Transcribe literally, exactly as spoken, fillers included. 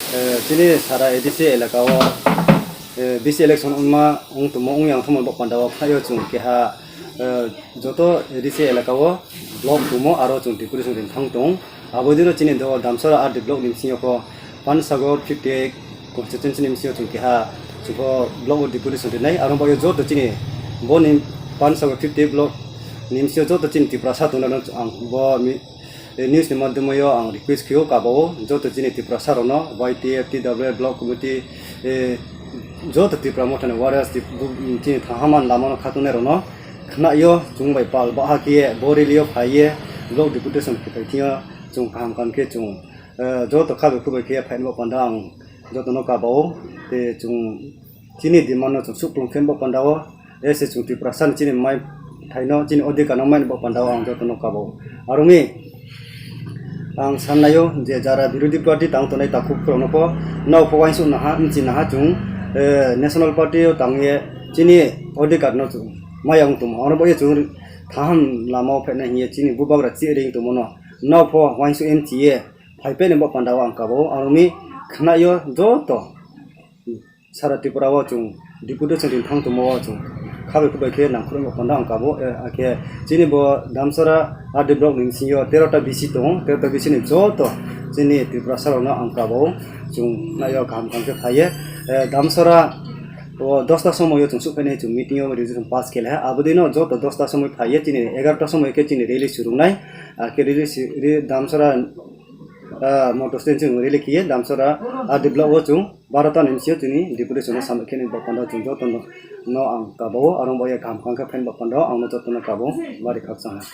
Eh, chini sara A D C elaka o, eh, B C election wngma wng tongmo wng yang thangma bok panda o khaio chwng keha, eh, joto A D C elaka o block tumo aro chwng deputation ring thang tong. Abo dino chini do Damsara R D block ni bisingo pho Pansagar fifty eight constituency ni bisingo chwng keha chwngkho block o deputation rinai aro bayo joto chini boni Pansagar fifty eight block ni bisingo joto chini Tiprasa tongnai ang bo mi-, eh, news ni madhyamo ang request khio kabao joto chini Tiprasa rokno Y T F, T W F block committee, eh, joto Tipra Mothani warriors tip-, bu-, chini thahaman lamano khatungnai rokno khnaio chwng bai pal baha khe bo rally o phaiye block deputation khe phai thio chwng kaham kaham khe chwng, eh, joto khabai khubai khe phainai bo panda ang jotono kabao tei chwng chini demand no chwng suk tong khe bo panda o ese chwng Tiprasa ni chini mai thaino chini odhikar no mai bo panda o ang jotono kabao. Aroni ang sannaio je jara birodhi party tang tongnai takhuk rokno pho nao pho uansuk naha, wngchi naha chwng, eh, national party o tangye chini odhikar no chwng maya wng tongmo. Oro bo ye chwng thaham lama o phainai hiye chini bubagra chi ring tongmo no nao pho uansuk wngchi ye phai phainai bo panda o ang kabao. Aroni khnaio joto sara Tripura o chwng deputation ring thang tongmo o chwng khabai khubai khe nangkhorwi bo panda ang kabao, eh, akhe chini bo Damsara R D block ni bisingo tero ta B C tongo, tero ta B C ni joto chini Tiprasa rokno ang kabao chwng naio kaham kaham khe phaiye, eh, Damsara o dosta somoi o chwng suk phainai chwng meeting o resolution pass khe laha, abo dino joto dosta somoi phaiye chini egarota somoi khe chini rally surungnai, akhe rally si-, ri-, Damsara ah, motor stand chwng rally khiye Damsara R D block o chwng barota ni bisingo chini deputation no samai khe ni bo panda chwng joto no, no ang kabao, aro bo ye kaham kaham khe phainai bo panda o ang no joto no kabao bari khakchang ha.